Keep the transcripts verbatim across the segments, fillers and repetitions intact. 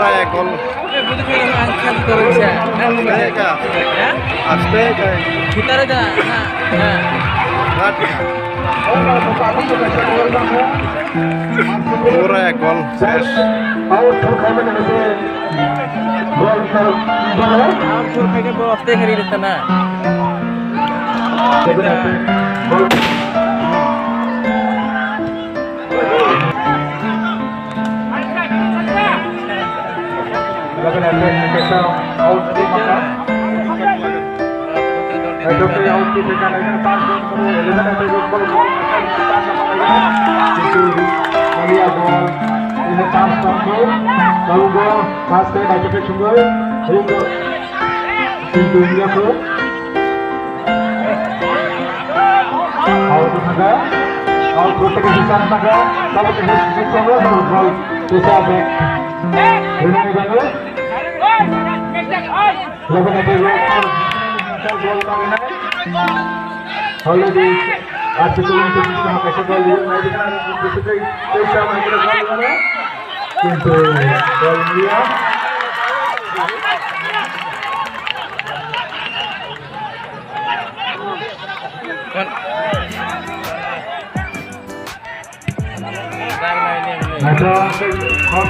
Ek gol. Teka. Aste kai. Pura ek gol. Ses. Out thurkhaimani hwnkhe gol thar-, gol. Out thurkhaikhe bo aste khe ri rwkha na. Gol. Eleven attack ni kaisa out twi maka. Aidokhe out twi phaikha, eleven attack ni ball, ball, kintu Malia ball, ini pass tongkho, lalu ball, pass khe naitokhe chumui, ring o, kintu wngya kho. Out thaga, out thaga, sisam thaga, sabo khe sisam thaga, ball, kaisa back. Ring ni bagwi. Laban attack rok. Goal marinai. Already article twenty-six no kaisa goal liya. Naidi kana bisitei teisa maikra goal liya. Kintu goal liya. Oh,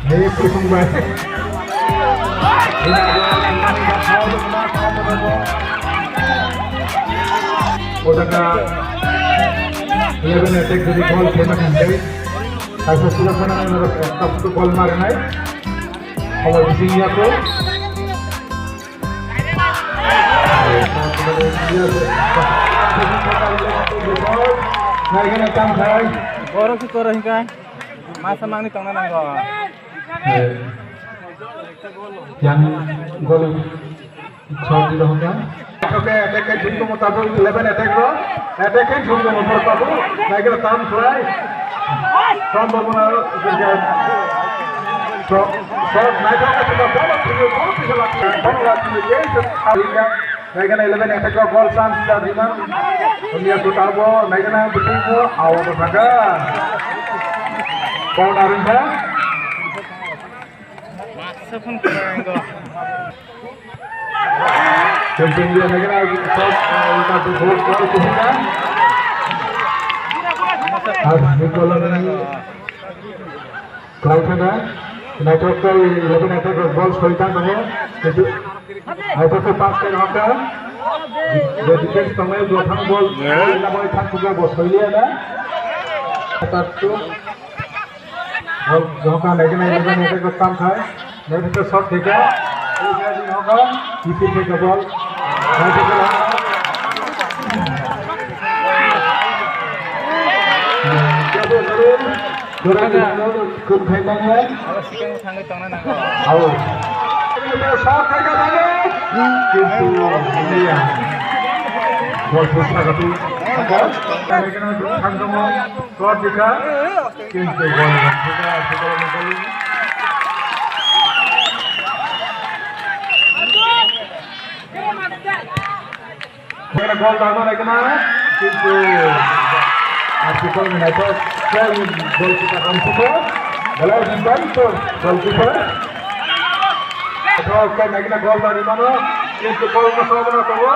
Hei, kusung bai. O jaga eleven attack jodi goal khe ma khan tei. Kaisa sila khana nang nang ekta photo goal marinai. Omo bising ya ko. Nai gana tam khai. Borok se koro hingkai. Masa mangni tongna nango. Yang gol shot dilo hwnka. Okay, attack khe jumto mo tabuk eleven attack ro. Attack khe jumto mo tabuk. Naikhe tam khwlai. Tam bo mona. Shot, shot naikhe tam khwlai. Tam khwlai. Naikhe eleven attack ro goal chance da diman. Unia kutabo naikhe na butuh mo out thaka. Corner wngkha. Masa pun kurang kok. Kencing dia lagi lagi. Top, eh, satu gol, gol kebuka. Harus di gol lagi. Kelai sana. Naitokkai eleven attack ball soitan dong. Itu. Naitokkai pass ke Haka. Dia defense tong lagi dua thang ball. Ya. Kita mau thang juga ball soilia dah. Satu. Bol jokha naikhe naikhe naikhe tam khai. Naikhe shot khaikha. Ei jai jai hoka. Kiphil khaikha bol. Naikhe khaikha. Jabo jabo. Jora jora kun khai manya. Abo sikang thangwi tongna nango. Abo. Shot khaikha bol. Kintu iya. Bol push khaikha tu. Naikhe naikhe thang tongmo. Shot khaikha. Kintu gol rok khaikha, football ni gol. Khaikha gol dangma naikha na, kintu arti gol ni naikha, khe gol kita kamsuko, belai ni bang to gol kita. Athok khe naikha gol dangma no, kintu gol no sobo na tongo.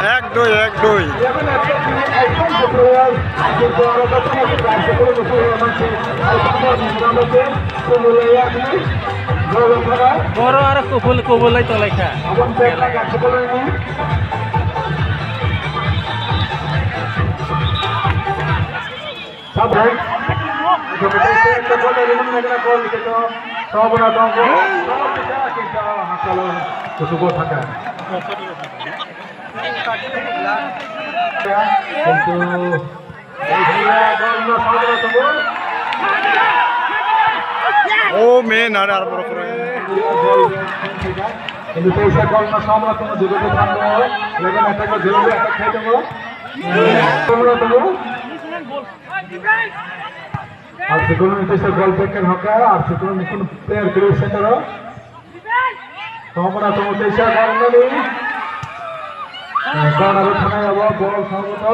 Ek Dui, ek, dui. Boro aro kubul, kubul lai tonglaikha. Sabrai. Sabra dong. Sabra kita kita hakalo kusugo thaka. Kintu O me nare ar borok kore. Kintu teisa gol no samra tongo, jugo thango. Eleven attack o jugo attack khai tongo. Samra tongo. Ar sikon ni teisa gol taken hoka, ar sikon ni kun player kiri center o. Tomra tongo teisa gol nani. Gol aro thanai abo gol samra to.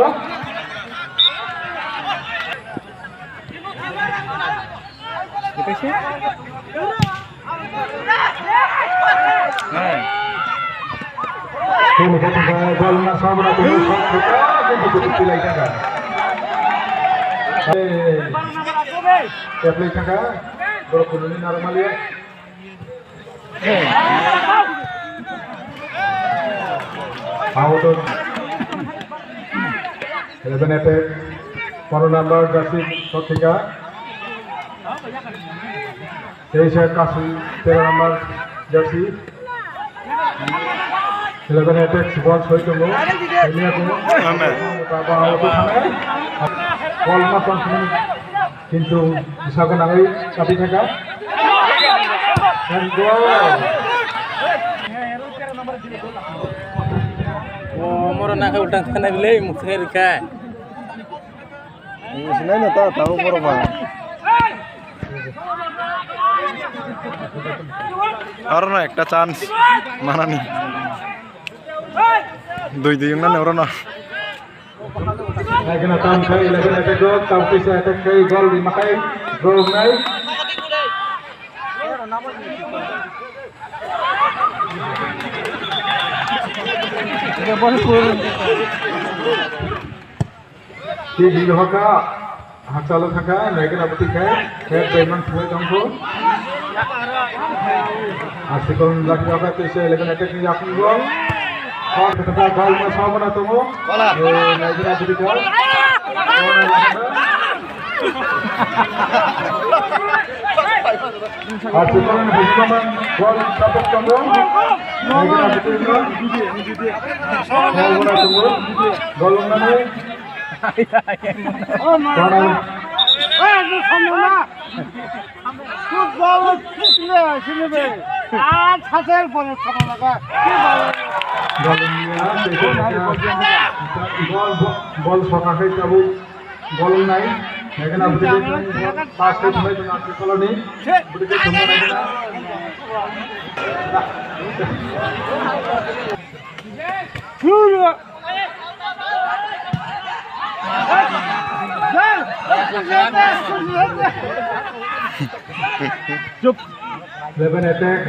Tini kata gol na samra tu. Pilai jaga. Pilai jaga. Gol kununi normal ya. Out. Eleven attack. Pondro number jersey Sotika. Teisa Kasim, tero number jersey. Eleven attack, ball soi tongo. Amen. Baba, out thangna. Ball ma tong thangna. Kintu bisa ko nangai tapi thaka. And goal. O, moro na ultang thana bilai, mukhe rika. Sinai na ta, ta, oro ba. Aro na ekta chance manani. Dui dui wngna ne oro na. Naikena tam khai, eleven attack o, tam kaisa attack khai, goal di makai, goal nai. Tini hoka, hakchalo thaka, naikena bwtwi khai, head bai man thwai tongkho. Asikon lakhi hoka, tisa eleven attack ni yakung gol. Hor kata gol ma sabana tongo. Eh, naikena bwtwi khai. Asikon bujima man gol tapok tongo. Naikena bwtwi khai. Gol ma tongo. Gol ma tongo. O ma. Gol. Football sini be. Ah, thasel bol sama laga. Bol, bol, bol soka khai tabuk. Bol nai. Naikena bwtwi pass khai thumai tong Asikon ni. Bwtwi thumai naikena. Chup. Eleven attack.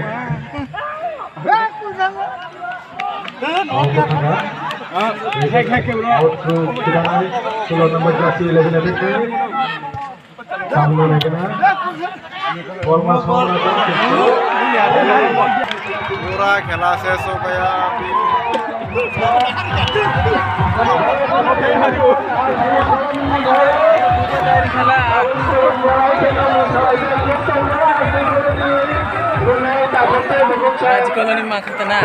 Out to Kidanai, sulok number jersey eleven attack. Samno naikena. Bol ma samno. Pura khela ses ho gaya. Aji koloni ma khatana.